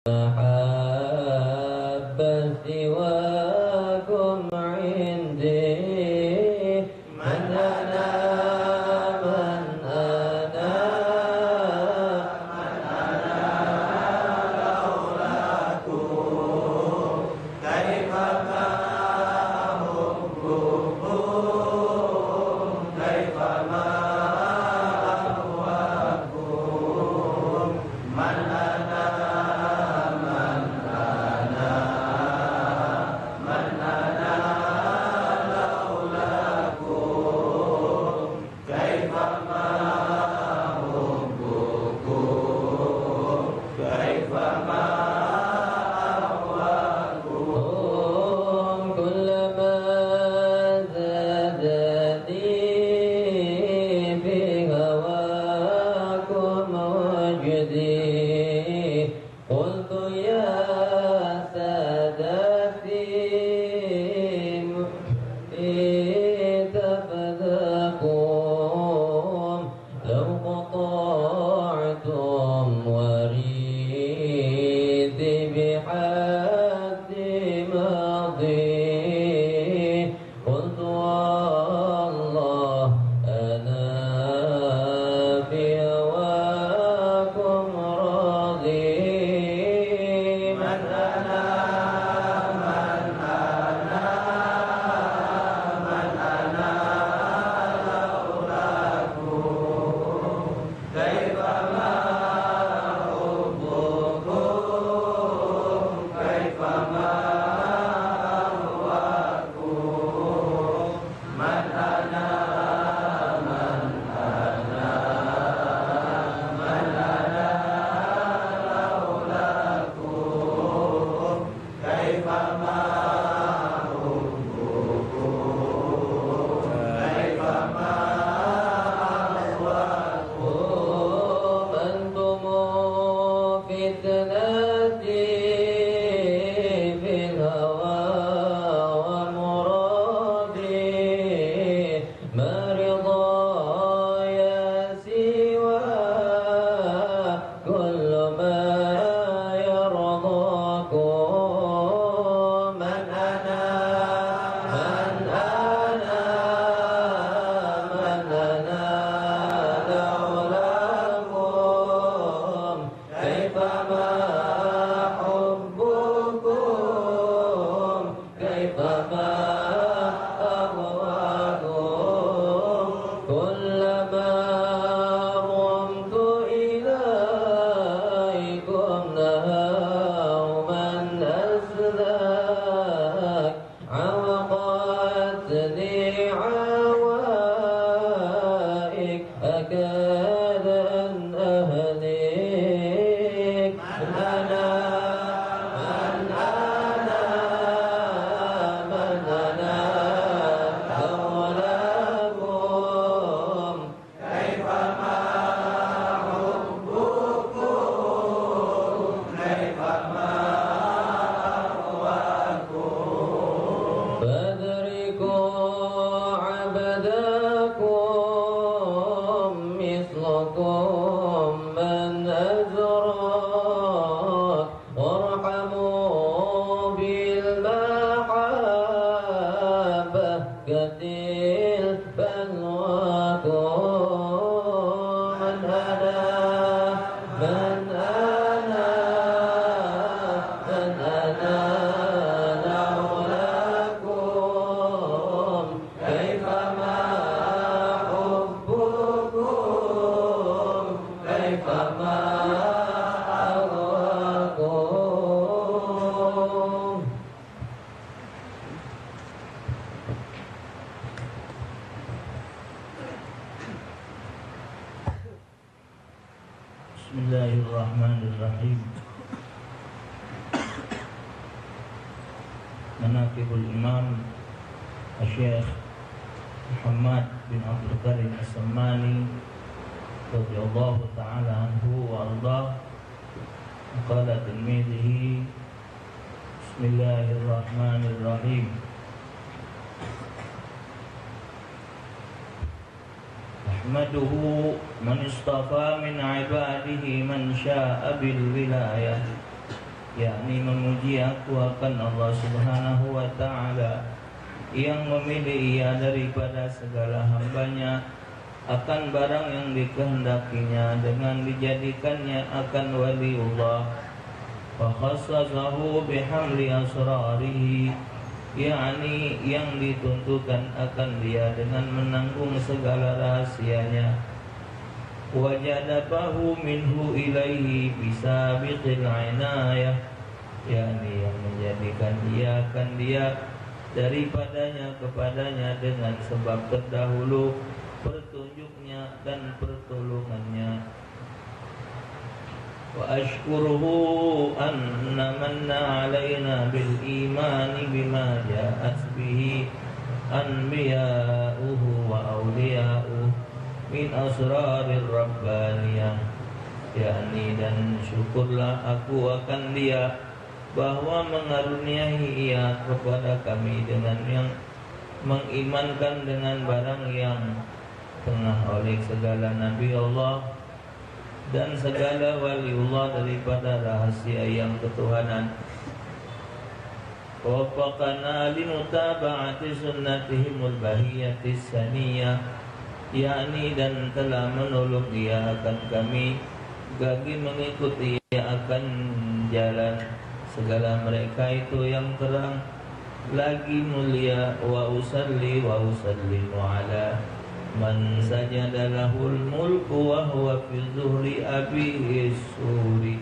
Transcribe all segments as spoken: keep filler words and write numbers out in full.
محبة سواكم عندي. من أنا، من أنا، من أنا لولاكم؟ كيفما أحبكم، كيفما أهواكم؟ من أنا، من أنا، من أنا لولاكم؟ كيفما أحبكم، كيفما أهواكم. كلما زادني في هواكم وجدي، قلت يا سادتي، محبي تفداكم، لو قطعتم وريثي بحد ماضي. قلت والله أنا في هواكم راضي. من أنا، من أنا، من أنا لولاكم؟ كيفما أحبكم، كيفما أهواكم؟ من أنا، من أنا، من أنا لولاكم؟ كيفما أحبكم، كيفما أهواكم؟ أنتم فتنتي في الهوى ومرادي، ما رضاي سوى كل ما يرضاكم. من أنا، من أنا، من أنا لولاكم؟ كيفما حبكم، كيفما أهواكم؟ كلما رمت إليكم نهوا من أسلاك، عوقتني عوائق أكاد أن أهلك. من أنا، من أنا، من أنا لولاكم؟ كيفما حبكم، كيفما أهواكم؟ فأدركوا عبدكم مثلكم من أزرق، وارحموا بالمحبة كتل بلواكم. من أنا، من أنا، من أنا لولاكم؟ كيفما حبكم، كيفما أهواكم؟ بسم الله الرحمن الرحيم. مناقب الإمام الشيخ محمد بن عبد الكريم السماني رضي الله تعالى عنه وأرضاه. قال تلميذه: بسم الله الرحمن الرحيم. يحمده من اصطفى من عباده من شاء بالولاية، yakni memuji aku akan Allah Subhanahu wa Ta'ala, yang memilih ia daripada segala hambanya akan barang yang dikehendakinya dengan dijadikannya akan waliullah. Fakhassasahu bihamli asrarihi, yakni yang dituntukan akan dia dengan menanggung segala rahasianya. Wajadabahu minhu ilaihi bisabiqil inayah, yakni yang menjadikan dia akan dia daripadanya kepadanya dengan sebab terdahulu petunjuknya dan pertolongannya. Wa asykuruhu anna manna alaina bil imani bima ja'at bihi anbiya'uhu wa awliya'uh min asrarir rabbaniyah. Yakni, dan syukurlah aku akan dia bahwa mengaruniai ia kepada kami dengan yang mengimankan dengan barang yang tengah oleh segala nabi Allah dan segala waliullah daripada rahasia yang ketuhanan. Waffaqana limutaba'ati sunnatihimul bahiyatis saniyah, yakni dan telah menolong ia akan kami bagi mengikuti ia akan jalan segala mereka itu yang terang lagi mulia. Wa usalli wa usallimu ala man sajada lahul mulku wa huwa fi zuhri abihi suri.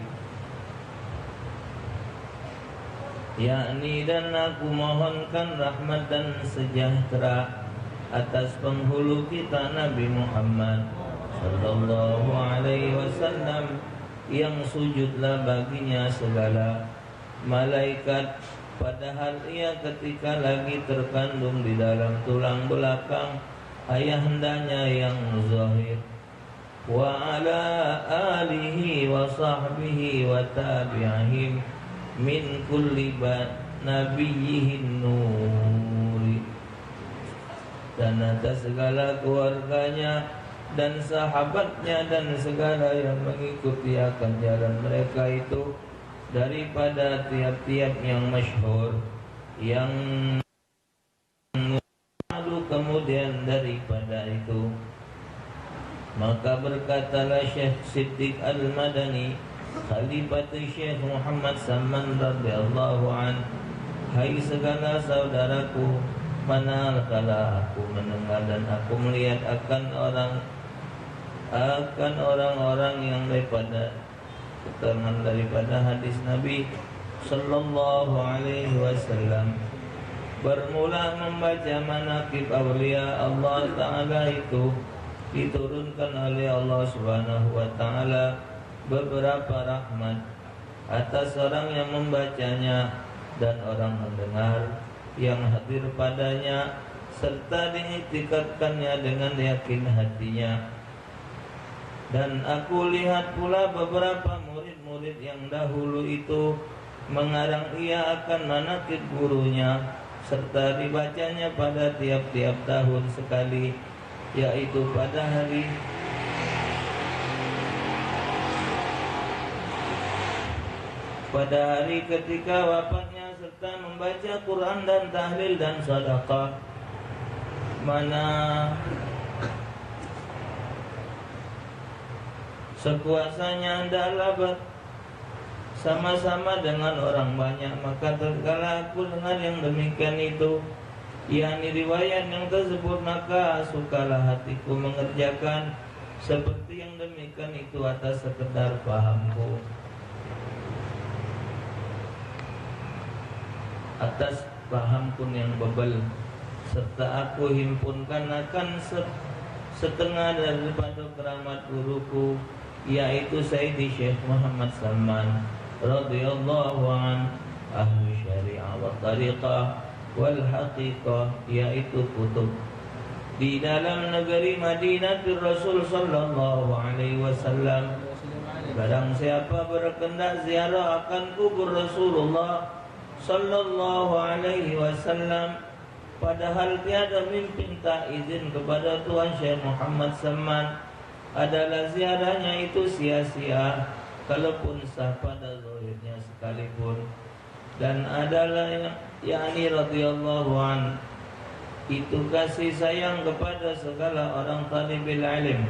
Yakni, dan aku mohonkan rahmat dan sejahtera atas penghulu kita Nabi Muhammad sallallahu alaihi wasallam, yang sujudlah baginya segala malaikat, padahal ia ketika lagi terkandung di dalam tulang belakang ayahandanya yang zahir. Wa ala alihi wa sahbihi wa tabi'ihim min kulli ba-, nabiyyihin nuri. Dan atas segala keluarganya dan sahabatnya dan segala yang mengikuti akan jalan mereka itu daripada tiap-tiap yang masyhur, yang lalu kemudian daripada itu. Maka berkatalah Syekh Siddiq Al-Madani, Khalifah Syekh Muhammad Saman radhiyallahu an, "Hai segala saudaraku, manakala aku mendengar dan aku melihat akan orang, akan orang-orang yang daripada keterangan daripada hadis Nabi sallallahu alaihi wasallam. Bermula membaca manaqib aulia Allah Ta'ala itu diturunkan oleh Allah Subhanahu wa Ta'ala beberapa rahmat atas orang yang membacanya dan orang mendengar yang hadir padanya, serta diiktikadkannya dengan yakin hatinya. Dan aku lihat pula beberapa murid-murid yang dahulu itu mengarang ia akan manaqib gurunya, serta dibacanya pada tiap-tiap tahun sekali, yaitu pada hari, pada hari ketika wafatnya, serta membaca Quran dan tahlil dan sedekah. Mana sekuasanya hendaklah ber-, sama-sama dengan orang banyak. Maka tatkala aku dengar yang demikian itu, yakni riwayat yang tersebut, maka sukalah hatiku mengerjakan seperti yang demikian itu atas sekedar pahamku, atas pahamku yang bebel, serta aku himpunkan akan se-, setengah daripada keramat guruku, yaitu Sayyidi Syekh Muhammad Salman radhiyallahu an, ahlu syariah wa tariqah wal haqiqah, yaitu kutub di dalam negeri Madinatul Rasul sallallahu alaihi wasallam. Barang siapa berkendak ziarah akan kubur Rasulullah sallallahu alaihi wasallam, padahal tiada mimpin tak izin kepada Tuan Syekh Muhammad Salman, adalah ziarahnya itu sia-sia, walaupun sah pada zahirnya sekalipun. Dan adalah, yakni radhiyallahu an, itu kasih sayang kepada segala orang talibil ilm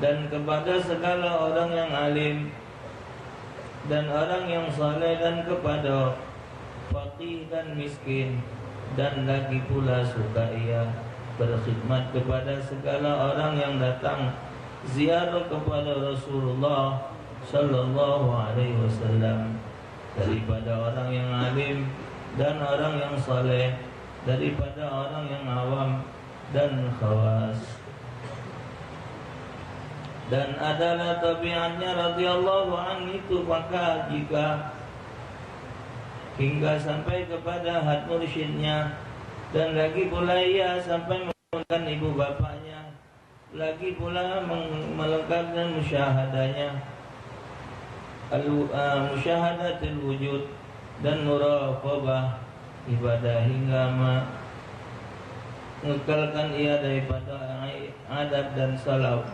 dan kepada segala orang yang alim dan orang yang saleh dan kepada faqih dan miskin, dan lagi pula suka ia berkhidmat kepada segala orang yang datang ziarah kepada Rasulullah sallallahu alaihi wasallam, daripada orang yang alim dan orang yang saleh, daripada orang yang awam dan khawas. Dan adalah tabiatnya radhiyallahu anhu itu maka jika hingga sampai kepada had mursyidnya, dan lagi pula ia sampai melengkapkan ibu bapaknya, lagi pula meng- melengkapkan musyahadahnya, al- ah, musyahadatil wujud, dan muraqabah ibadah hingga me- mengekalkan ia daripada ai- adab dan salawat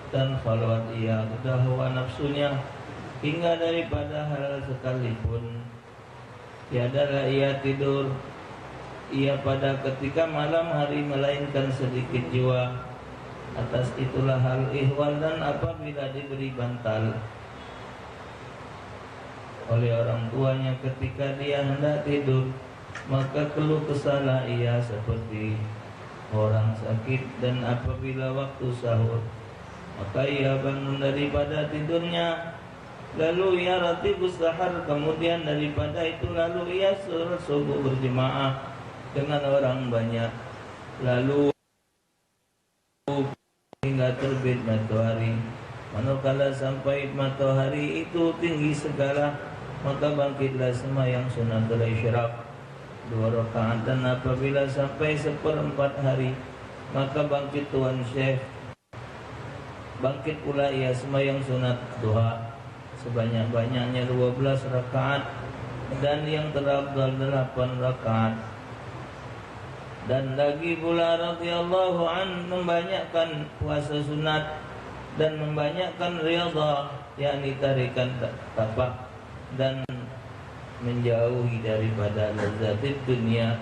dan khalwat ia kedahuluan nafsunya hingga daripada hal sekalipun. Tiadalah ia tidur ia pada ketika malam hari melainkan sedikit jua. Atas itulah hal ihwal dan apabila diberi bantal oleh orang tuanya ketika dia hendak tidur, maka keluh kesahlah ia seperti orang sakit, dan apabila waktu sahur, maka ia bangun daripada tidurnya, lalu ia ratibus sahar, kemudian daripada itu lalu ia sholat subuh berjemaah dengan orang banyak, lalu hingga terbit matahari. Manakala sampai matahari itu tinggi segala, maka bangkitlah sembahyang sunatul isyraq dua rakaat, dan apabila sampai seperempat hari, maka bangkit Tuan Syekh, bangkit pula ia sembahyang sunat duha sebanyak-banyaknya dua belas rakaat, dan yang terafdal delapan rakaat. Dan lagi pula radhiyallahu an membanyakkan puasa sunat dan membanyakkan riyadhah, yakni tarikan ta- tapak, dan menjauhi daripada lazatid dunia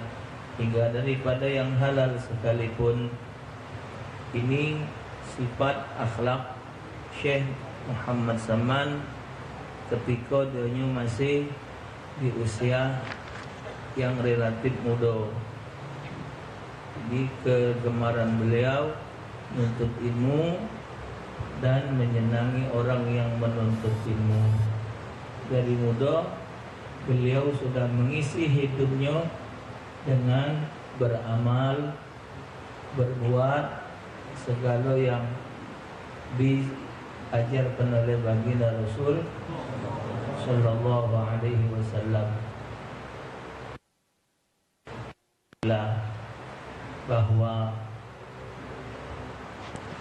hingga daripada yang halal sekalipun. Ini sifat akhlak Syekh Muhammad Saman ketika dionyo masih di usia yang relatif muda. Jadi kegemaran beliau nuntut ilmu dan menyenangi orang yang menuntut ilmu. Dari muda beliau sudah mengisi hidupnya dengan beramal, berbuat segala yang diajarkan oleh baginda Rasul sallallahu alaihi wasallam. Lah, bahwa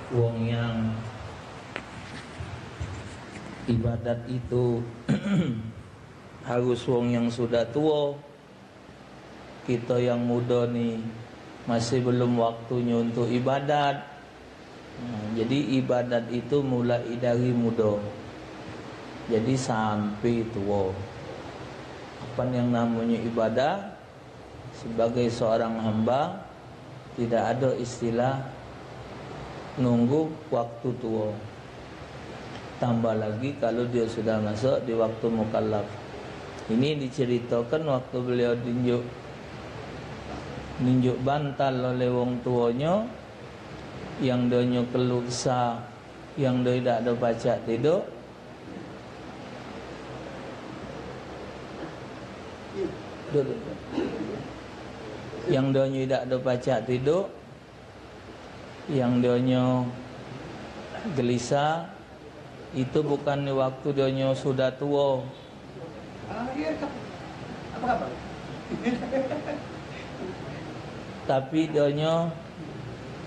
wong yang ibadat itu harus wong yang sudah tua. Kita yang muda ni masih belum waktunyo untuk ibadat. Nah, jadi ibadat itu mulai dari muda. Jadi sampai tua. Apa yang namanya ibadah? Sebagai seorang hamba, tidak ada istilah nunggu waktu tua. Tambah lagi kalau dia sudah masuk di waktu mukallaf. Ini diceritakan waktu beliau dinjuk, dinjuk bantal oleh wong tuanya, yang donyo keluh kesah, yang dia dak ada pacak tiduk. Duduk. Yang donyo dak ada pacak tiduk, yang donyo gelisah, itu bukan waktu donyo sudah tua. Tapi donyo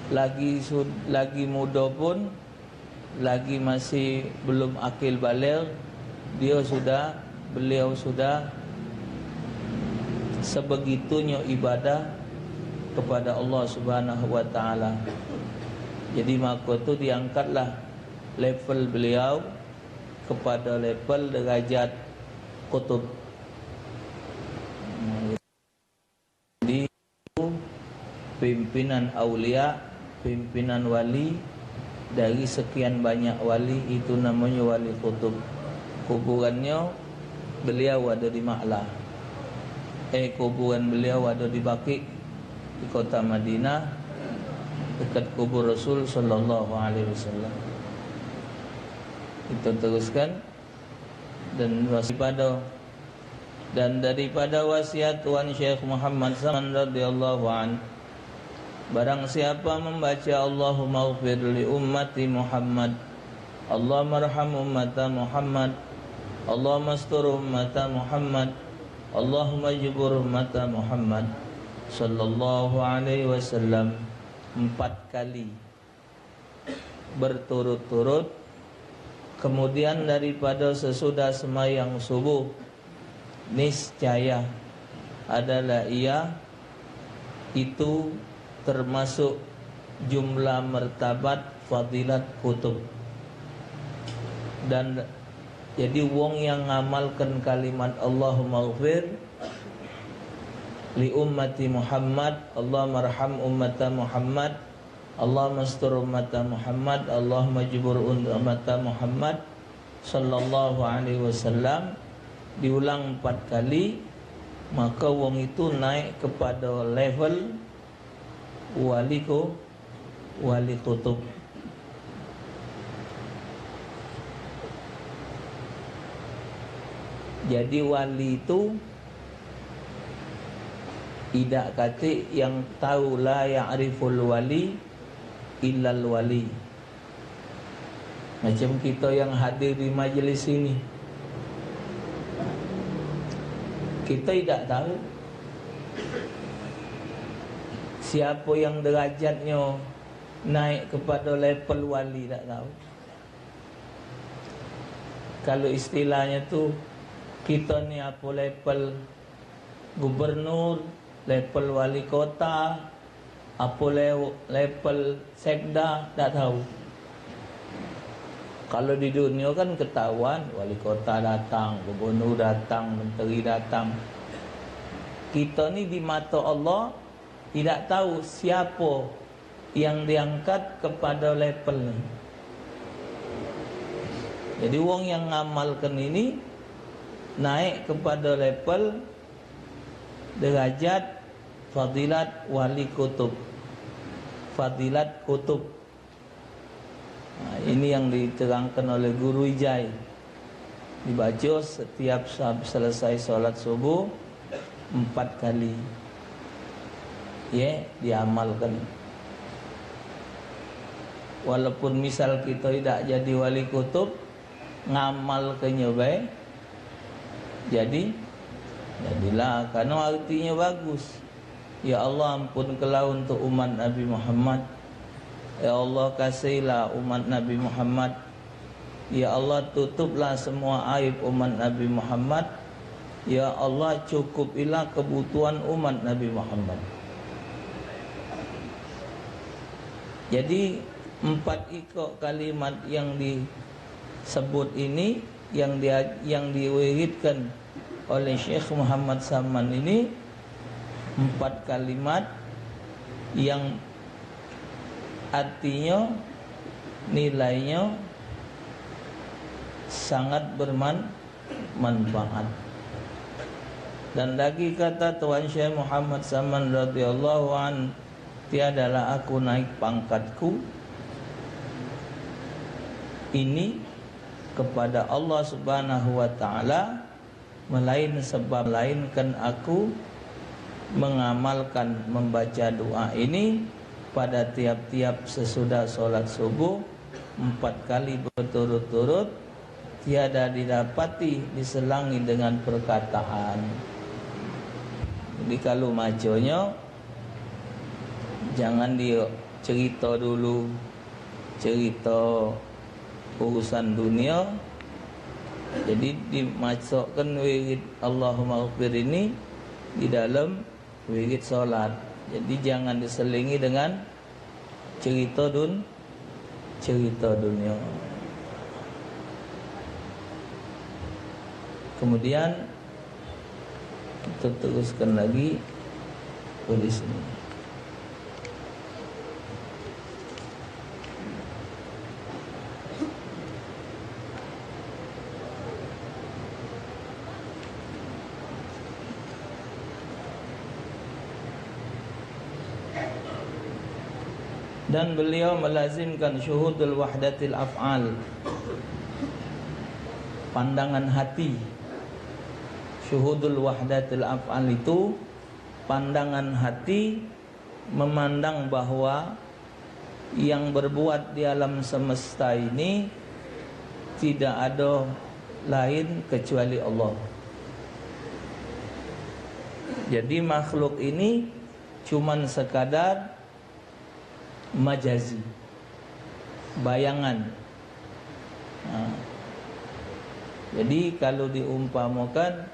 lagi sud- lagi muda pun, lagi masih belum akil baligh, dia sudah, beliau sudah sebegitunyo ibadah kepada Allah Subhanahu wa Taala. Jadi maka tu diangkatlah level beliau kepada level derajat kutub. Jadi, pimpinan aulia, pimpinan wali, dari sekian banyak wali, itu namanya wali kutub. Kuburannya beliau ada di Ma'la. Eh, kuburan beliau ada di Baqi, di kota Madinah, dekat kubur Rasul sallallahu alaihi wasallam. Kita teruskan. Dan waspada, dan daripada wasiat Tuan Syekh Muhammad Saman radhiyallahu an, barang siapa membaca Allahumma ighfir li ummati Muhammad, Allahumma arham ummata Muhammad, Allahumma astur ummata Muhammad, Allahumma jubur ummata Muhammad sallallahu alaihi wasallam empat kali berturut-turut, kemudian daripada sesudah sembahyang subuh, niscaya adalah ia itu termasuk jumlah martabat fadilat kutub. Dan jadi, wong yang ngamalkan kalimat Allahumma ighfir li ummati Muhammad, Allahumma arham ummata Muhammad, Allahumma astur ummata Muhammad, Allahumma jubur ummata Muhammad sallallahu alaihi wasallam, diulang empat kali, maka wong itu naik kepada level wali ku-, wali kutub. Jadi, wali itu idak katik yang tahu, la ya'riful wali illal wali. Macam kita yang hadir di majlis ini, kita idak tahu siapa yang derajatnya naik kepada level wali, idak tahu. Kalau istilahnya tu, kita ni apa level gubernur, level wali kota, apa le-, level sekda, dak tahu. Kalau di dunia kan ketahuan, wali kota datang, gubernur datang, menteri datang. Kita ni di mata Allah tidak tahu siapa yang diangkat kepada level ni. Jadi, wong yang ngamalkan ini naik kepada level derajat fadilat wali kutub. Fadilat kutub. Nah, ini yang diterangkan oleh Guru Ijai. Dibaca setiap sab-, selesai sholat subuh empat kali. Ye, diamalkan. Walaupun misal kita tidak jadi wali kutub, ngamalkannya bae. Jadi, jadilah, karena artinya bagus. Ya Allah, ampunkanlah untuk umat Nabi Muhammad. Ya Allah, kasihilah umat Nabi Muhammad. Ya Allah, tutuplah semua aib umat Nabi Muhammad. Ya Allah, cukupilah kebutuhan umat Nabi Muhammad. Jadi, empat ikok kalimat yang disebut ini, yang dia, yang diwiridkan oleh Syekh Muhammad Saman ini, empat kalimat yang artinya, nilainyo sangat berman-, manfaat. Dan lagi kata Tuan Syekh Muhammad Saman radhiyallahu an, "Tiadalah aku naik pangkatku ini kepada Allah Subhanahu wa Ta'ala, melain sebab, melainkan aku mengamalkan membaca doa ini pada tiap-tiap sesudah sholat subuh empat kali berturut-turut, tiada didapati diselangi dengan perkataan." Jadi, kalau maconyo, jangan dio cerita dulu, cerita urusan dunia. Jadi, dimasukkan wirid Allahumma ighfir ini di dalam wirid solat. Jadi, jangan diselingi dengan cerita dun-, cerita dunia. Kemudian kita teruskan lagi tulis ini. Dan beliau melazimkan syuhudul wahdatil af'al, pandangan hati. Syuhudul wahdatil af'al itu pandangan hati memandang bahwa yang berbuat di alam semesta ini tidak ada lain kecuali Allah. Jadi makhluk ini cuman sekadar majazi, bayangan. Ha. Jadi kalau diumpamakan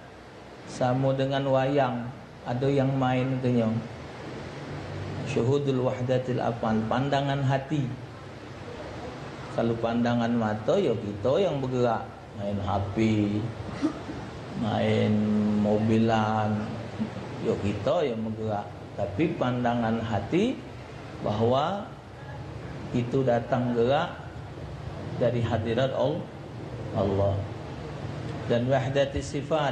samo dengan wayang, ada yang main tu nyo. Syuhudul wahdatil af'al, pandangan hati. Kalau pandangan mata, ya kita yang bergerak. Main H P, main mobilan, ya kita yang bergerak. Tapi pandangan hati bahwa itu datang gerak dari hadirat Al-, Allah. Dan wahdati sifat,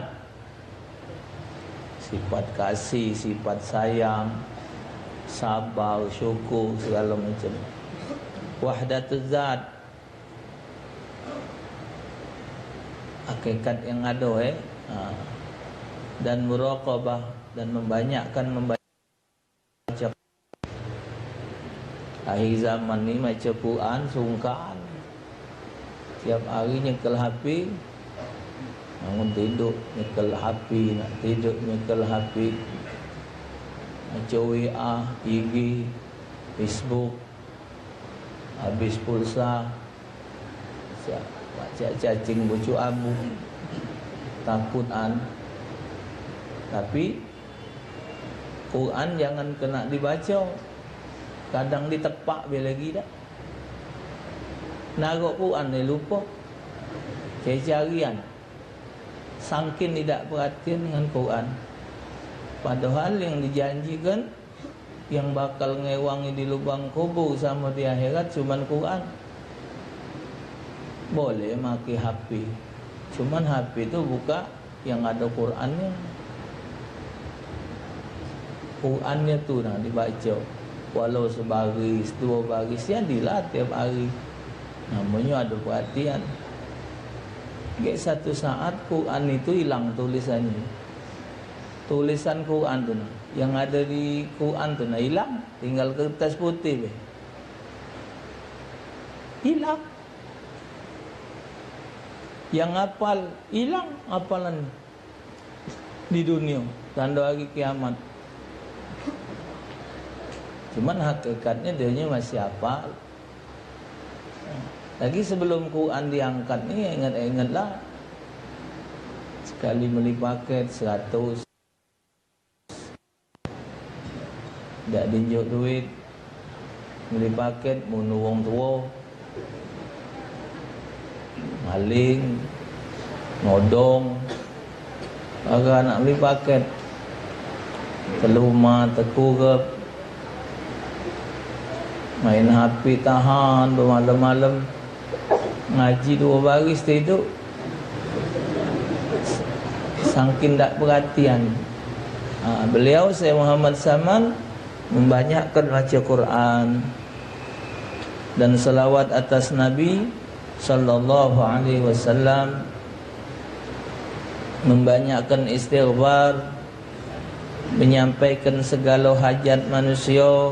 sifat kasih, sifat sayang, sabar, syukur, segala macam. Wahdatuz zat, hakikat yang ada, eh. Ha. Dan muraqabah, dan membanyakkan membaca. Akhir zaman ni baca Quran sungkan. Tiap hari nyekel H P. Bangun tiduk nyekel H P, nak tiduk nyekel H P. Baca W A, I G, Facebook. Habis pulsa, cak, cak cacing bucuk abu. Takut an. Tapi Quran jangan kena dibaca. Kadang ditepak be lagi dah. Narok Quran ni lupa. Cari-carian. Sangkin idak perhatian dengan Quran. Padahal yang dijanjikan, yang bakal ngewangi di lubang kubur sama di akhirat cuman Quran. Boleh make H P. Cuman H P tu buka yang ada Qurannyo. Qurannyo tu nah dibaca. Walau sebaris, dua baris, jadilah tiap hari. Namonyo ada perhatian. Gek satu saat Quran itu hilang tulisannyo. Tulisan Quran tu nah, yang ada di Quran tu nah hilang, tinggal kertas putih be. Hilang. Yang hafal, hilang hafalan di dunia, tanda hari kiamat. Cuman hakikatnyo dia masih hafal. Lagi sebelum Quran diangkat ni, ingat-ingatlah, sekali meli paket seratus, dak dinjuk duit, meli paket, munu wong tuo, maling, nodong, gara nak meli paket, teluma, tekurep, main H P tahan bemalem-malem. Ngaji duo baris tiduk. Sangkin dak perhatian. Ha, beliau, Syekh Muhammad Saman, membanyakkan baca Quran dan selawat atas Nabi sallallahu alaihi wasallam, membanyakkan istighfar, menyampaikan segala hajat manusia,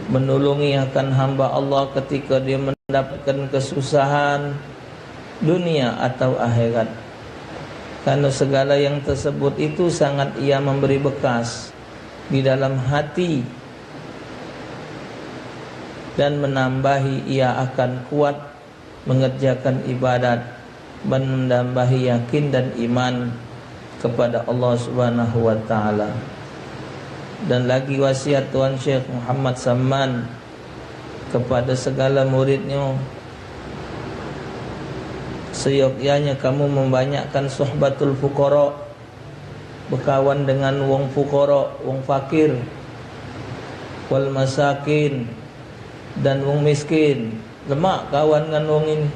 menolongi akan hamba Allah ketika dia mendapatkan kesusahan dunia atau akhirat. Karena segala yang tersebut itu sangat ia memberi bekas di dalam hati dan menambahi ia akan kuat mengerjakan ibadat, menambahi yakin dan iman kepada Allah Subhanahu wa Taala. Dan lagi wasiat Tuan Syekh Muhammad Saman kepada segala muridnya, Seyogyanya kamu membanyakkan suhbatul fuqara, bekawan dengan wong fuqara, wong fakir, wal masakin, dan wong miskin. Lemak kawan ngan wong ini.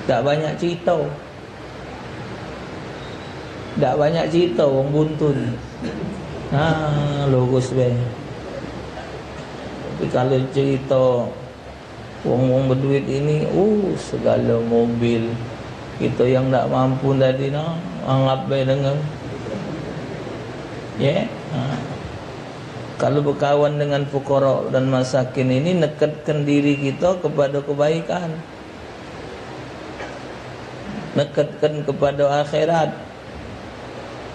Dak banyak cerita. Dak banyak cerita wong buntu ni. Ha, lurus be. Tapi kalau cerita wong-wong beduit ini, uh, segala mobil. Kita yang dak mampu tadi, nah, anggap be dengar. Ya, ha. Kalau bekawan dengan fuqara dan masakin ini, neketkan diri kita kepada kebaikan. Neketkan kepada akhirat.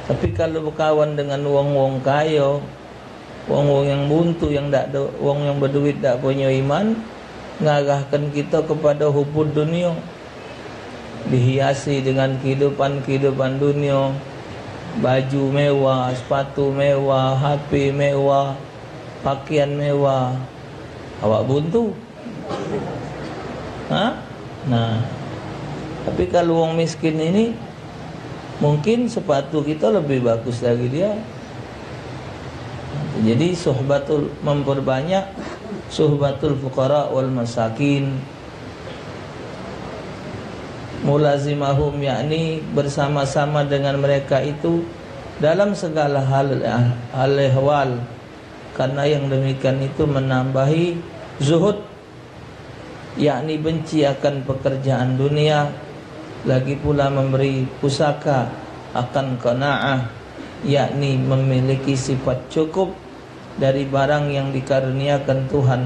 Tapi kalau bekawan dengan wong-wong kaya, wong-wong yang buntu, yang dak do, wong yang beduit dak punya iman, ngarahkan kita kepada hubud dunia. Dihiasi dengan kehidupan-kehidupan dunia, baju mewah, sepatu mewah, H P mewah, pakaian mewah. Awak buntu. Ha? Nah. Tapi kalau wong miskin ini, mungkin sepatu kita lebih bagus dari dia. Jadi suhbatul, memperbanyak suhbatul fuqara wal masakin. Mulazimahum, yakni bersama-sama dengan mereka itu dalam segala hal, hal ehwal. Karena yang demikian itu menambahi zuhud, yakni benci akan pekerjaan dunia, lagi pula memberi pusaka akan qanaah, yakni memiliki sifat cukup dari barang yang dikaruniakan Tuhan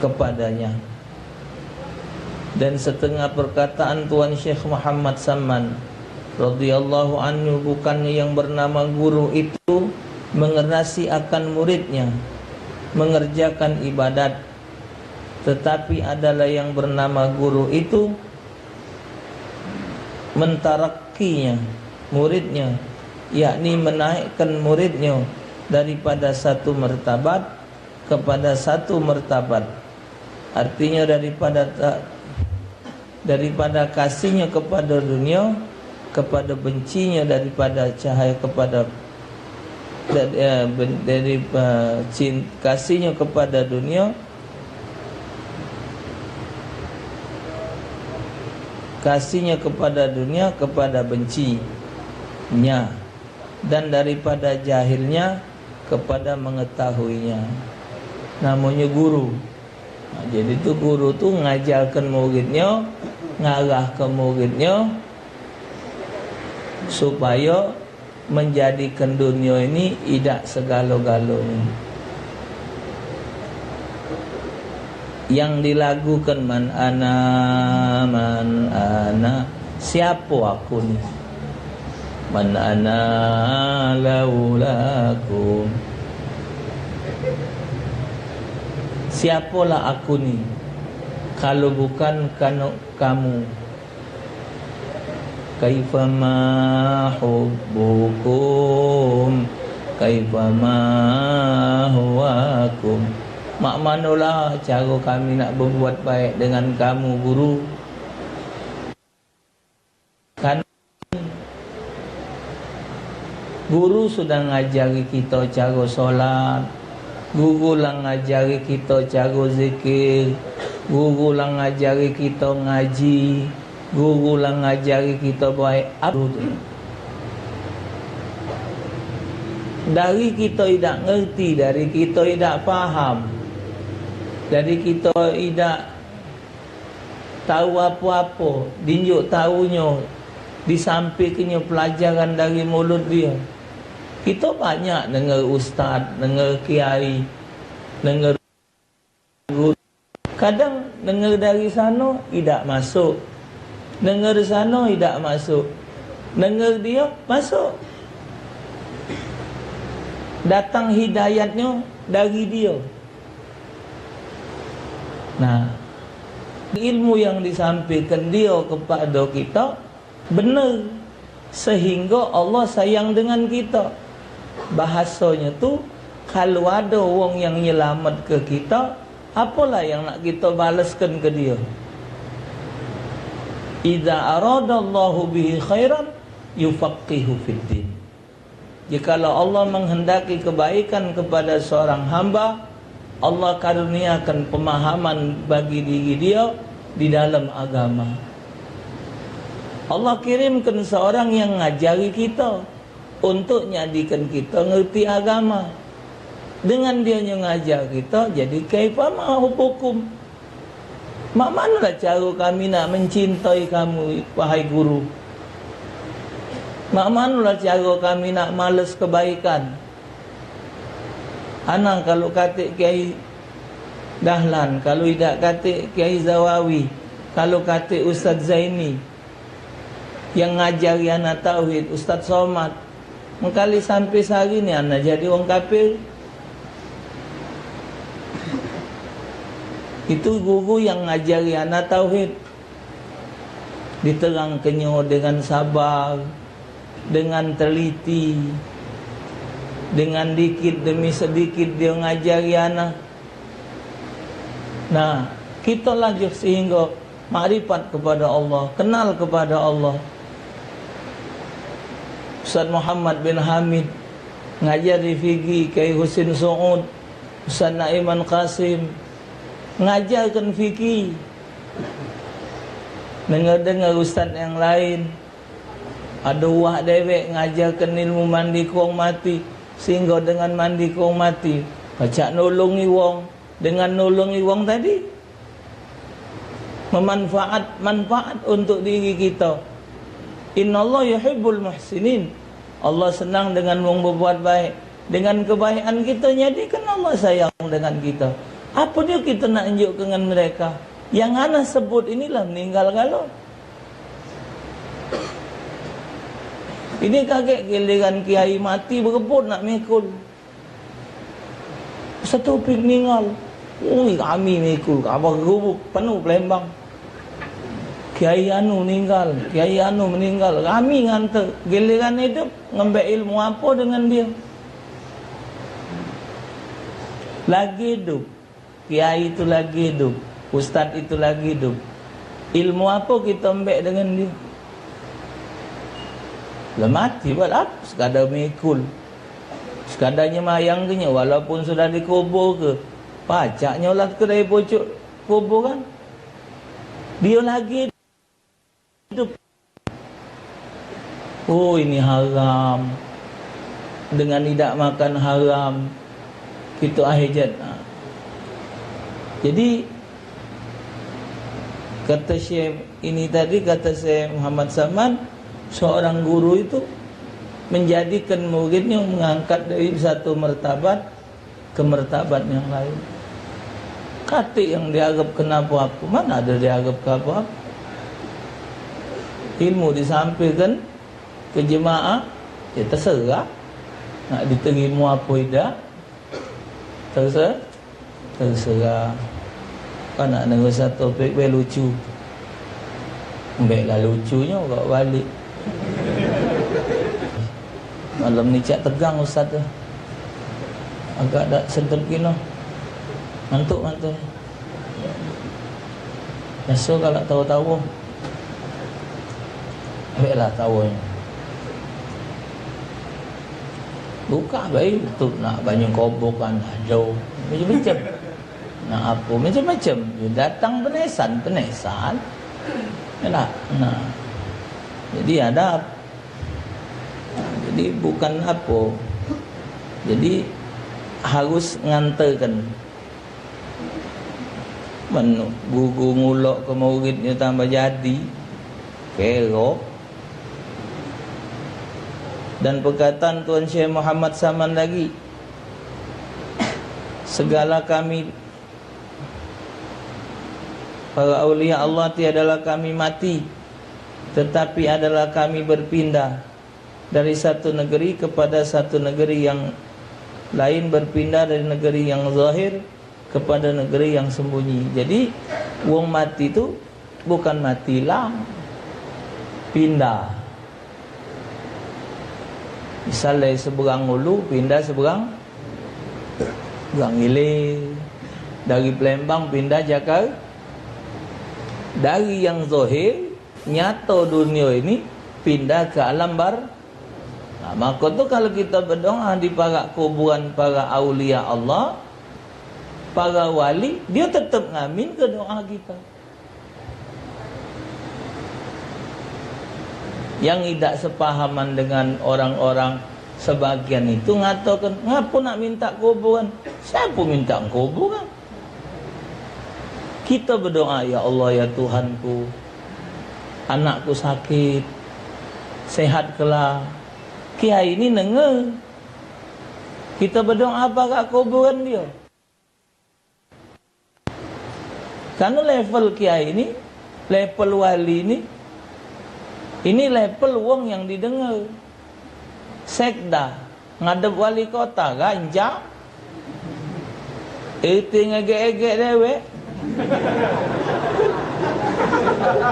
kepadanya. Dan setengah perkataan Tuan Syekh Muhammad Saman radhiyallahu anhu, bukannya yang bernama guru itu mengerasi akan muridnya mengerjakan ibadat, tetapi adalah yang bernama guru itu mentarakkinya, muridnya, yakni menaikkan muridnya daripada satu martabat kepada satu martabat. Artinya daripada ta-, daripada kasihnya kepada dunia, kepada bencinya daripada cahaya kepada, da-, eh, ben-, dari, eh, cin-, kasihnya kepada dunia, kasihnya kepada dunia, kepada bencinya, dan daripada jahilnya kepada mengetahuinya. Namanya guru. Nah, jadi tu guru tu ngajarkan muridnya, ngarahkan muridnya supaya menjadikan dunia ini idak segalo-galonyo. Yang dilagukan man ana, man ana, siapo aku ni? Man ana laulakum. Siapolah aku ni kalau bukan kanu kamu? Kaifama hubbukum, kaifama huwakum. Mak manolah caro kami nak berbuat baik dengan kamu, guru? Kan guru sudah ngajari kita caro solat, guru lah ngajari kita caro zikir, guru lah ngajari kita ngaji, guru lah ngajari kita baik. Dari kita idak ngerti, dari kita idak paham, dari kita idak tau apo-apo, dinjuk taunyo, disampaikanyo pelajaran dari mulut dio. Kito banyak denger ustaz, denger kiai, denger guru. Kadang denger dari sano idak masuk, denger sano idak masuk, denger dio masuk. Datang hidayatnyo dari dio. Nah, ilmu yang disampaikan dio kepada kita benar, sehingga Allah sayang dengan kita. Bahasanya tu, kalau ada wong yang nyelamat ke kita, apalah yang nak kita baleskan ke dia? Idza aradallahu bihi khairan yufaqihu fid din. Jikalau Allah menghendaki kebaikan kepada seorang hamba, Allah karuniakan pemahaman bagi diri dia di dalam agama. Allah kirimkan seorang yang ngajari kita untuk nyadikan kita ngerti agama. Dengan dia ngajar kita, jadi kaifama hukum. Mak manolah cara kami nak mencintai kamu, wahai guru? Mak manolah cara kami nak males kebaikan? Ana kalu katik Kiai Dahlan, kalu idak katik Kiai Zawawi, kalu katik Ustaz Zaini, yang ngajari ana tauhid, Ustaz Somad, mengkali sampai sehari ni ana jadi wong kafir. Itu guru yang ngajari ana tauhid. Diterangkenyo dengan sabar, dengan teliti, dengan dikit demi sedikit dia ngajari ana. Nah, kita laju sehingga makrifat kepada Allah, kenal kepada Allah. Ustaz Muhammad bin Hamid ngajar di Figi, Kiai Husin Suud, Ustaz Naiman Qasim ngajarkan Figi. Dengar-dengar ustaz yang lain, ado wak dewek ngajarkan ilmu mandi ke wong mati, sehingga dengan mandi ke wong mati, pacak nulungi wong. Dengan nulungi wong tadi, memanfaat, manfaat untuk diri kita. Innallaha yuhibbul muhsinin. Allah senang dengan wong berbuat baik. Dengan kebaikan kita, jadikan Allah sayang dengan kita. Apa dia kita nak tunjuk dengan mereka? Yang ana sebut inilah meninggal galo. Ini kagek giliran kiai mati berebut nak mikul. Ustaz Taufik meninggal. Ui, rami mikul, kabar gubuk, penuh Palembang. Kiai anu meninggal, Kiai anu meninggal. Rami nganter. Giliran hidup, ngembek ilmu apa dengan dia? Lagi hidup. Kiai itu lagi hidup, ustaz itu lagi hidup. Ilmu apa kita ambek dengan dia? Lah mati, buat apa? Sekadar mikul. Sekadar nyemayang ke nya, walaupun sudah dikubur ke, pacak nyolat ke dari pucuk kuburan. Dia lagi hidup. Oh, ini haram. Dengan idak makan haram. Kita ahli jannah. Jadi, kata Syekh ini tadi, kata Syekh Muhammad Saman, seorang guru itu menjadikan muridnya mengangkat dari satu martabat ke martabat yang lain. Katik yang diharapkan apa-apa, mana ada diharapkan apa-apa. Ilmu disampaikan ke jemaah, ya terserah. Nak diterima apa idak, terserah. Terserah. Kan nak dengar satu topik be lucu. Ambek lah lucunyo kau balik. Malam ni cak tegang ustaz tu. Agak dak sedap gino. Ngantuk, ngantuk. Biaso galak tawa-tawa. Ambek lah tawonyo. Buka bae YouTube nak banyu kobok kan ado. Macam-macam. Nak apa? Macam-macam. Datang penesan, penesan. Enak. Nah. Jadi ada. Jadi bukan apa. Jadi harus ngantarkan. Men guru ngulok ke muridnyo tambah jadi, kero. Dan perkataan Tuan Syekh Muhammad Saman lagi, segala kami para aulia Allah tiadalah kami mati, tetapi adalah kami berpindah dari satu negeri kepada satu negeri yang lain, berpindah dari negeri yang zahir kepada negeri yang sembunyi. Jadi, wong mati tu bukan mati ilang, pindah. Misal dari seberang ulu pindah seberang, seberang hilir. Dari Palembang pindah Jakarta. Dari yang zahir nyato dunia ini, pindah ke alam bar. Nah, maka tu kalau kita berdoa di parak kuburan para aulia Allah, para wali, dia tetap ngamin ke doa kita. Yang idak sepahaman dengan orang-orang sebagian itu ngatakan, "Ngapo nak minta kuburan? Siapa minta kuburan?" Kita berdoa, "Ya Allah, ya Tuhanku, anakku sakit, sehatkanlah." Kiai ini nenge. Kita berdoa parak kuburan dia. Karena level kiai ini, level wali ini, ini level wong yang didengar. Sekda ngadep wali kota, gancang. Itu ngegek-egek dewek.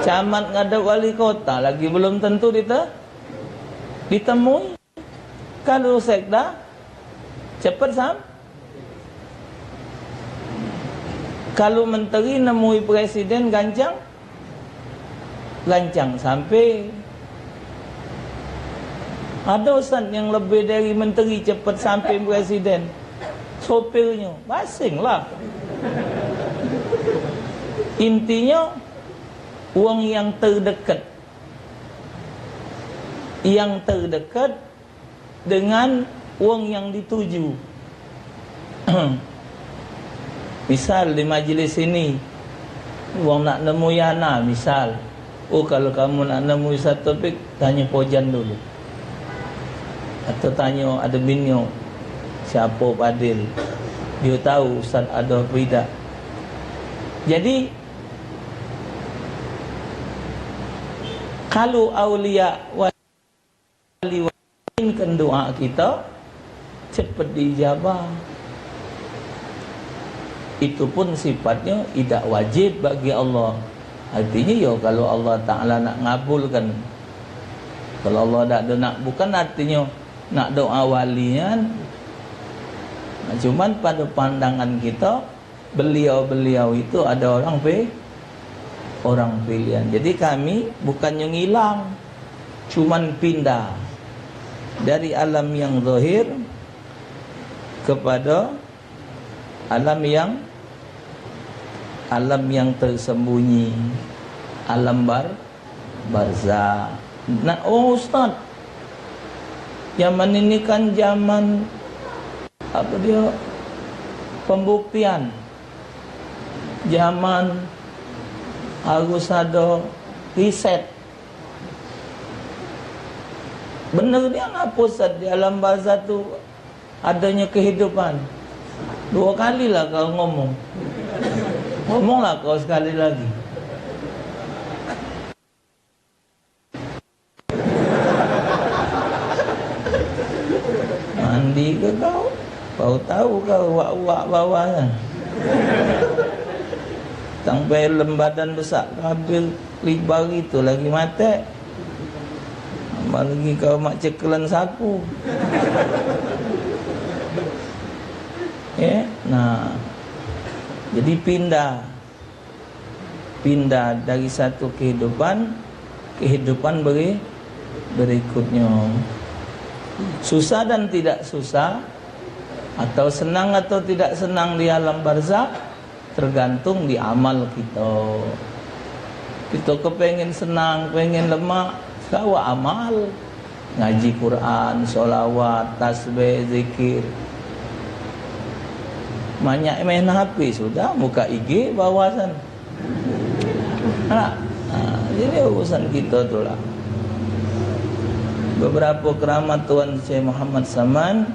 Camat ngadep wali kota lagi belum tentu dite-, ditemui. Kalu sekda, cepet sam-, kalu menteri nemui presiden gancang, gancang sampe. Ada ustaz yang lebih dari menteri cepet sampe presiden. Sopirnyo, basing lah. Intinyo, wong yang terdekat. Yang terdekat dengan wong yang dituju. Misal di majlis ini, wong nak nemu Yana, misal. Oh, kalau kamu nak nemu Ustaz Taufik, tanya Pojan dulu. Atau tanya adminnyo, siapa Padil. Dia tahu Ustaz ada apa tidak. Jadi, kalau aulia wali-wali doa kita, cepet diijabah. Itu pun sifatnya tidak wajib bagi Allah. Artinya, ya, kalau Allah Ta'ala nak ngabulkan. Kalau Allah dak ada nak, bukan artinya nak doa wali nian. Nah, cuman pada pandangan kita, beliau-beliau itu ada orang pi-, orang pilihan. Jadi kami bukannya ngilang, cuman pindah dari alam yang zahir kepada alam yang, alam yang tersembunyi, alam bar-, barzah. Nah, oh, ustaz, zaman ini kan zaman, apa dia, pembuktian. Zaman harus ada riset. Bener dia ngapo, ustaz, di alam barzah tu adanya kehidupan? Dua kali lah kau ngomong. Ngomonglah kau sekali lagi. Mandi ke kau? Kau tahu kau uak-uak bawah kan? Tang film badan besak, kabel libar itu lagi matek. Tambah lagi kau mak cekelan sapu. Ya, nah. Jadi pindah. Pindah dari satu kehidupan, kehidupan beri-, berikutnya. Susah dan tidak susah, atau senang atau tidak senang di alam barzah, tergantung di amal kita. Kita kepengen senang, pengen lemak, gawa amal. Ngaji Quran, solawat, tasbih, zikir. Manyak main H P sudah, buka I G bawasan. Nah, nah, jadi urusan kita tu lah. Beberapa keramat Tuan Syekh Muhammad Saman,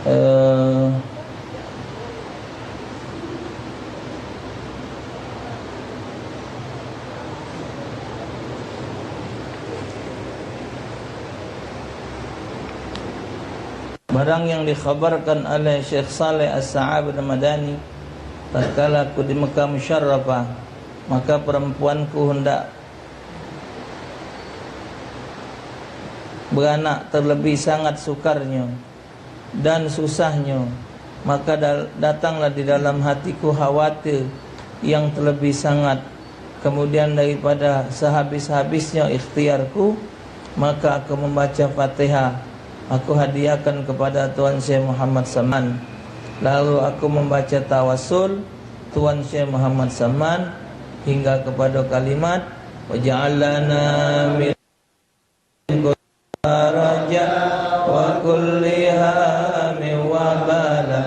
eh, barang yang dikhabarkan oleh Syekh Saleh As-Sa'ab Al-Madani, tatkala aku di Mekah Musyarrafah, maka perempuanku hendak beranak, terlebih sangat sukarnya dan susahnya, maka da-, datanglah di dalam hatiku khawatir yang terlebih sangat Kemudian daripada sehabis-habisnya ikhtiarku, maka aku membaca Fatihah, aku hadiahkan kepada Tuan Syekh Muhammad Saman. Lalu aku membaca tawasul Tuan Syekh Muhammad Saman hingga kepada kalimat, "Waj'al lana min faraja wa kulli hammin wa bala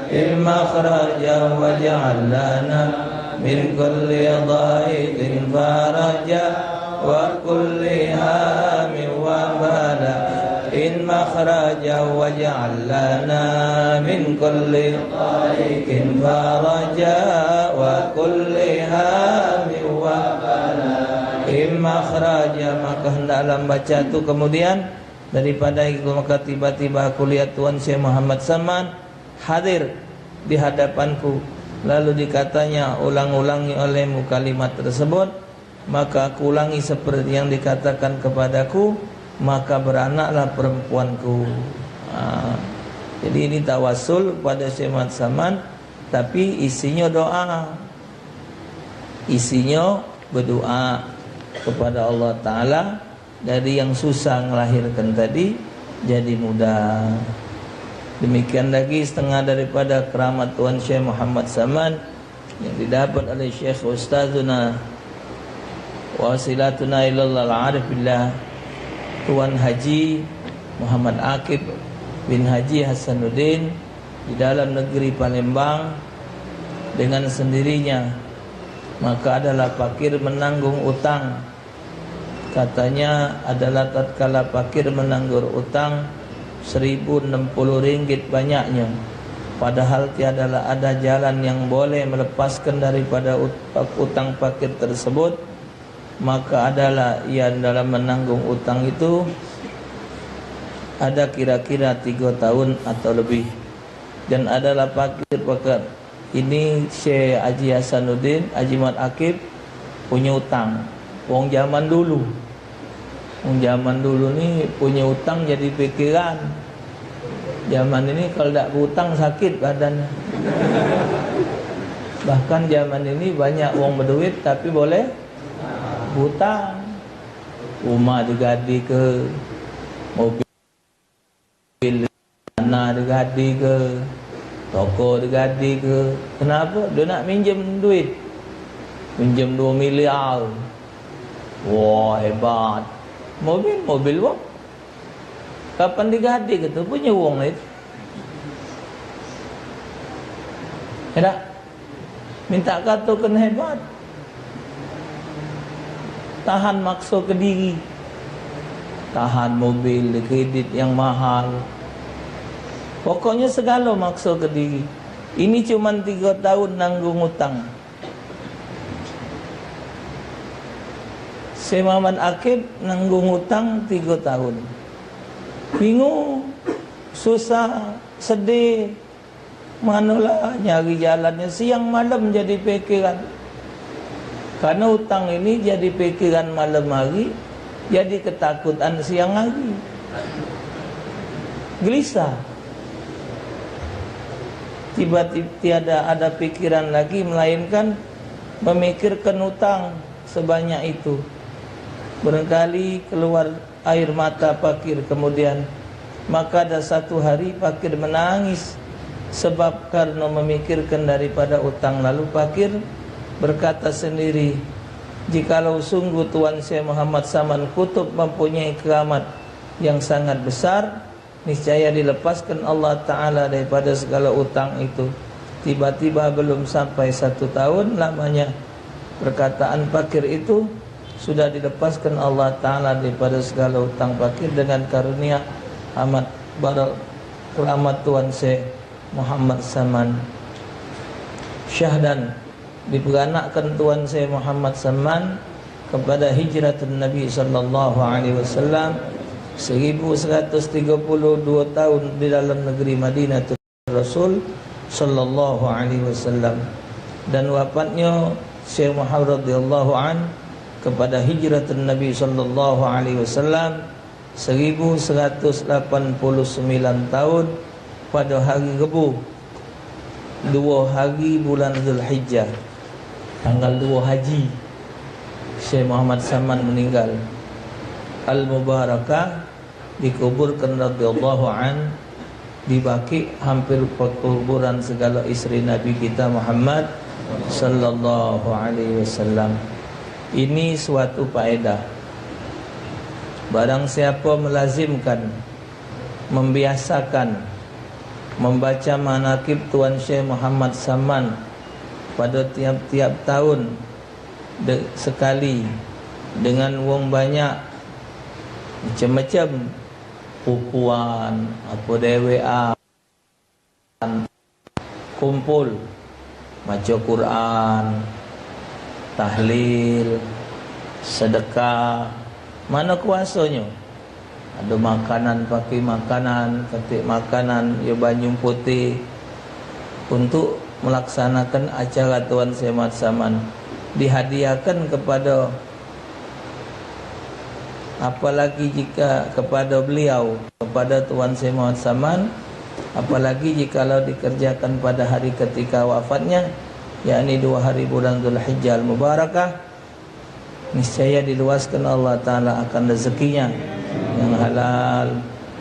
in makhraja waj'al lana min kulli dhaiqin faraja wa kulli hammin wa bala in makhraja waj'al lana min kulli dhaiqin faraja wa kulli hammin wa bala in makhraja." Maka hendaklah membaca tu kemudian daripada itu, maka tiba-tiba aku lihat Tuan Syekh Muhammad Saman hadir di hadapanku. Lalu dikatanya, "Ulang-ulangi olehmu kalimat tersebut." Maka aku ulangi seperti yang dikatakan kepadaku, maka beranaklah perempuanku. Ha. Jadi ini tawasul kepada Syekh Muhammad Saman, tapi isinya doa. Isinya berdoa kepada Allah Ta'ala, dari yang susah ngelahirkan tadi jadi mudah. Demikian lagi setengah daripada keramat Tuan Syekh Muhammad Saman yang didapat oleh Syekh Ustazuna Wasilatuna Ilallah Al-Arif Billah, Tuan Haji Muhammad Akib bin Haji Hasanuddin, di dalam negeri Palembang dengan sendirinya. Maka adalah fakir menanggung utang. Katanya adalah tatkala fakir menanggung utang seribu enam puluh ringgit banyaknya, padahal tiadalah ada jalan yang boleh melepaskan daripada ut-, utang fakir tersebut, maka adalah ia dalam menanggung utang itu ada kira-kira tiga tahun atau lebih. Dan adalah fakir pekat ini Syekh Haji Hasanuddin, Haji Mat Akib, punya utang. Wong zaman dulu. Wong zaman dulu ni punya utang jadi pikiran. Zaman ini kalau dak berutang sakit badan. Bahkan zaman ini banyak wong berduit tapi boleh berutang. Rumah digadike, mobil tanah digadike, toko digadike. Kenapa? Dia nak minjem duit. Minjem dua miliar. Wah, hebat. Mobil, mobil wong. Kapan digadike tu punya wong itu? Ya dak? Minta kato kena hebat. Tahan makso ke diri. Tahan mobil kredit yang mahal. Pokoknya segalo makso ke diri. Ini cuman tiga tahun nanggung utang. Si Mamat Akib nanggung utang tiga tahun. Bingung, susah, sedih. Manolah nyari jalannyo, siang malam jadi pikiran. Karena utang ini jadi pikiran malam hari, jadi ketakutan siang hari. Gelisah. Tiba-tiba tiada ada pikiran lagi melainkan memikirkan utang sebanyak itu. Barangkali keluar air mata fakir kemudian. Maka ada satu hari fakir menangis sebab karena memikirkan daripada utang. Lalu fakir berkata sendiri, "Jikalau sungguh Tuan Syekh Muhammad Saman Kutub mempunyai keramat yang sangat besar, niscaya dilepaskan Allah Ta'ala daripada segala utang itu." Tiba-tiba belum sampai satu tahun lamanya perkataan fakir itu, sudah dilepaskan Allah Ta'ala daripada segala utang fakir dengan karunia amat barak keramat Tuan Syekh Muhammad Saman. Syahdan diperanakkan Tuan Syekh Muhammad Saman kepada hijratun Nabi sallallahu alaihi wasallam seribu seratus tiga puluh dua tahun di dalam negeri Madinatul Rasul sallallahu alaihi wasallam, dan wafatnya Syekh Muhammad radhiyallahu an kepada hijratun Nabi sallallahu alaihi wasallam seribu seratus lapan puluh sembilan tahun pada hari Rebu, dua hari bulan Zulhijjah, tanggal dua Haji. Syekh Muhammad Saman meninggal. Al-Mubarakah, dikuburkan radhiyallahu an di Baqi, hampir pekuburan segala istri Nabi kita Muhammad sallallahu alaihi wasallam. Ini suatu faedah. Barang siapa melazimkan, membiasakan membaca manakib Tuan Syekh Muhammad Saman pada tiap-tiap tahun de-, sekali dengan wong banyak, macam-macam, pupuan, apa, dewean, kumpul, maca Quran, tahlil, sedekah, mano kuasonyo. Ado makanan, pakai makanan, katik makanan, yo banyu putih, untuk melaksanakan acara Tuan Syekh Muhammad Saman, dihadiahkan kepada, apalagi jika kepada beliau, kepada Tuan Syekh Muhammad Saman, apalagi jikalau dikerjakan pada hari ketika wafatnya, yakni dua hari bulan Zulhijjah Al-Mubarakah, niscaya diluaskan Allah Ta'ala akan rezekinya yang halal,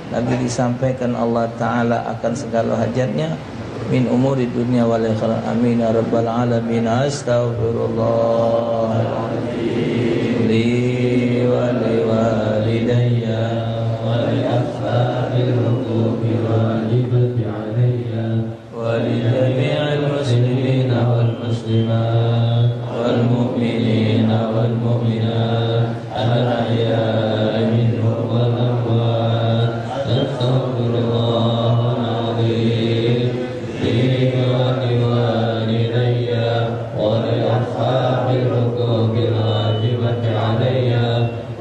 lagi disampaikan Allah Ta'ala akan segala hajatnya min umuri dunia wal akhirat. Amin ya rabbal alamin. Astaghfirullah li wa li walidayya wa li ashabil huquqi wajibati alayya. ولجميع المسلمين والمسلمات والمؤمنين والمؤمنات الأحياء منهم والأموات. أستغفر الله العظيم لي ولوالدي ولأصحاب الحقوق الواجبة علي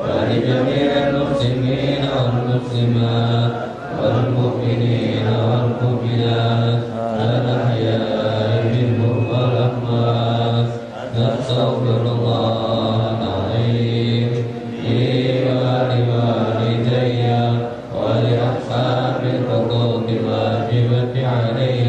ولجميع المسلمين والمسلمات والمؤمنين والمؤمنات الأحياء منهم والأموات. أستغفر الله العظيم لي ولوالدي ولأصحاب الحقوق الواجبة علي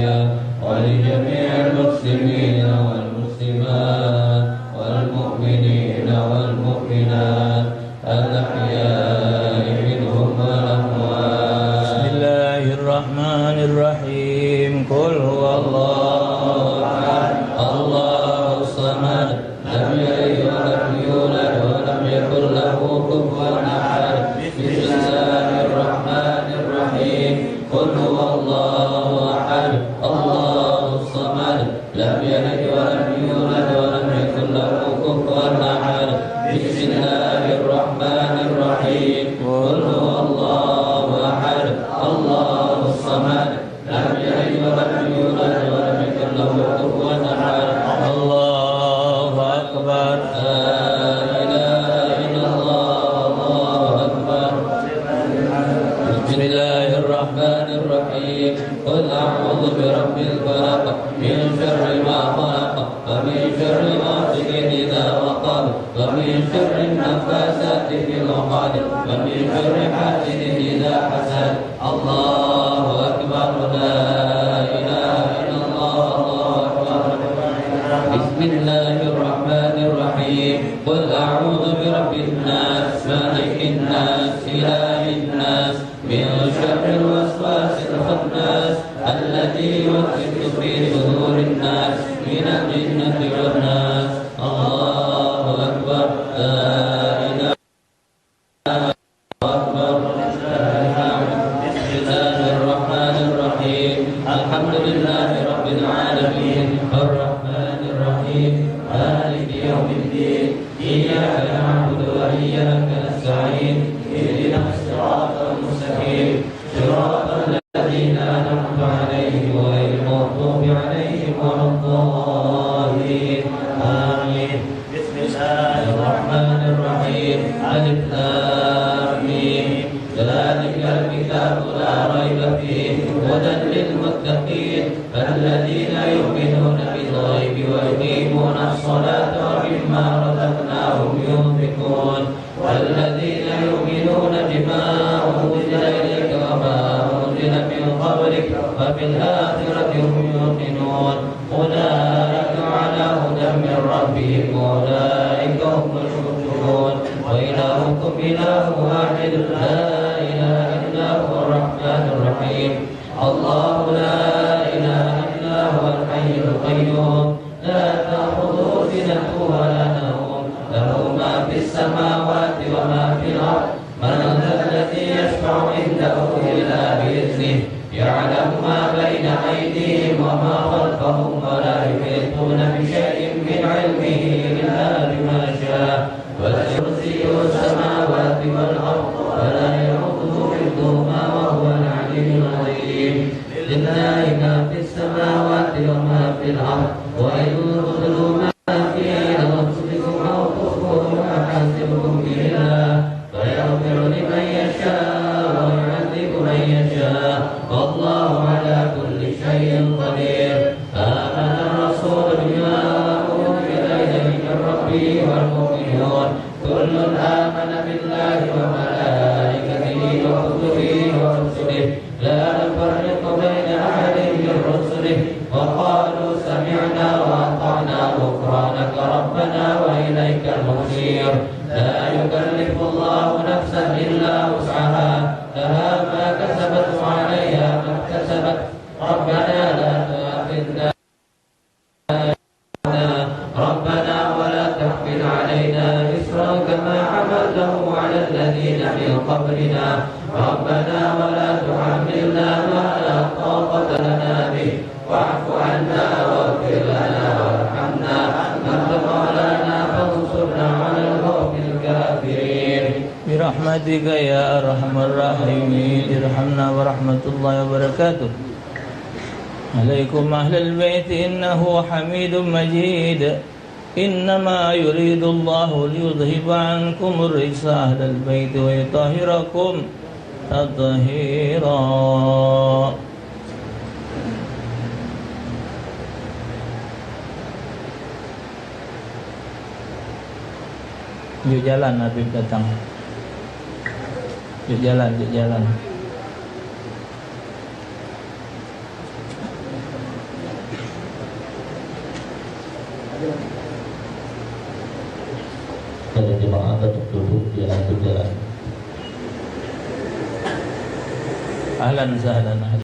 ولجميع المسلمين والمسلمات والمؤمنين والمؤمنات الأحياء منهم والأموات. بسم الله الرحمن الرحيم. قل هو الله أحد، الله الصمد، لم يلد ولم يولد ولم يكن له كفوا أحد. بسم الله الرحمن الرحيم. قل هو الله أحد، الله الصمد، لم يلد ولم يولد ولم يكن له كفوا أحد. بسم الله الرحمن الرحيم. قل هو الله أحد، الله الصمد، لم يلد ولم يولد ولم يكن له كفوا أحد. الله أكبر. لا إله إلا الله. الله أكبر. بسم الله الرحمن الرحيم. قل أعوذ برب الفلق، من شر ما خلق، ومن شر غاسق إذا وقب، ومن شر النفاثات في العقد، ومن شر حاسد إذا حسد. الله أكبر. لا إله إلا الله. الله أكبر. بسم الله الرحمن الرحيم. قل أعوذ برب الناس، ملك الناس، إله الناس، من شر الوسواس الخناس، الذي يوسوس في صدور الناس، من الجنة والناس. الله أكبر. لا إله إلا الله. بسم الله الرحمن الرحيم. الحمد لله رب العالمين. الرحمن الرحيم. مالك يوم الدين. إياك نعبد وإياك نستعين. اهدنا الصراط المستقيم. صراط الذين أنعمت عليهم غير المغضوب عليهم ولا الضالين. آمين. بسم الله الرحمن الرحيم. ألف لام ميم. ذلك الكتاب لا ريب فيه هدى للمتقين الذين يؤمنون بالغيب ويقيمون الصلاة ومما رزقناهم ينفقون والذين يؤمنون بما أنزل إليك وما أنزل من قبلك وبالآخرة هم يوقنون أولئك على هدى من ربهم وأولئك هم المفلحون. واحد لا إله إلا هو الرحمن الرحيم. الله لا إله إلا هو الحي القيوم. لا تأخذه سنة ولا نوم. له ما في السماوات وما في الأرض. من ذا الذي يشفع عنده إلا بإذنه. يعلم ما بين أيديهم وما خلفهم ولا يحيطون بشيء من علمه إلا بما شاء. وسع كرسيه السماوات والأرض ولا يئوده حفظهما وهو العلي العظيم. لله ما في السماوات وما في الأرض وإن تبدوا ما في أنفسكم أو تخفوه يحاسبكم به الله فيغفر لمن يشاء ويعذب من يشاء والله على كل شيء قدير. آمن الرسول بما أنزل إليه من ربه والمؤمنون كل آمن بالله وملائكته وكتبه ورسله لا نفرق بين أحد من رسله وقالوا سمعنا وأطعنا غفرانك ربنا وإليك المصير. لا يكلف الله نفسا إلا وسعها لها ما كسبت وعليها ما اكتسبت. ربنا لا تؤاخذنا ربنا ولا تحمل علينا إصرا كما حملته على الذين من قبلنا. ربنا ولا تحملنا ما لا طاقة لنا به. واعف عنا واغفر لنا وارحمنا أنت مولانا فانصرنا على القوم الكافرين. برحمتك يا أرحم الراحمين. ارحمنا ورحمة الله وبركاته. عليكم أهل البيت إنه حميد مجيد. إنما يريد الله ليذهب عنكم الرجس أهل البيت ويطهركم تطهيرا. Juk jalan Habib datang. Juk jalan, juk jalan. Para jemaah tetap duduk di atas jalan. Ahlan sahlan, ahlan.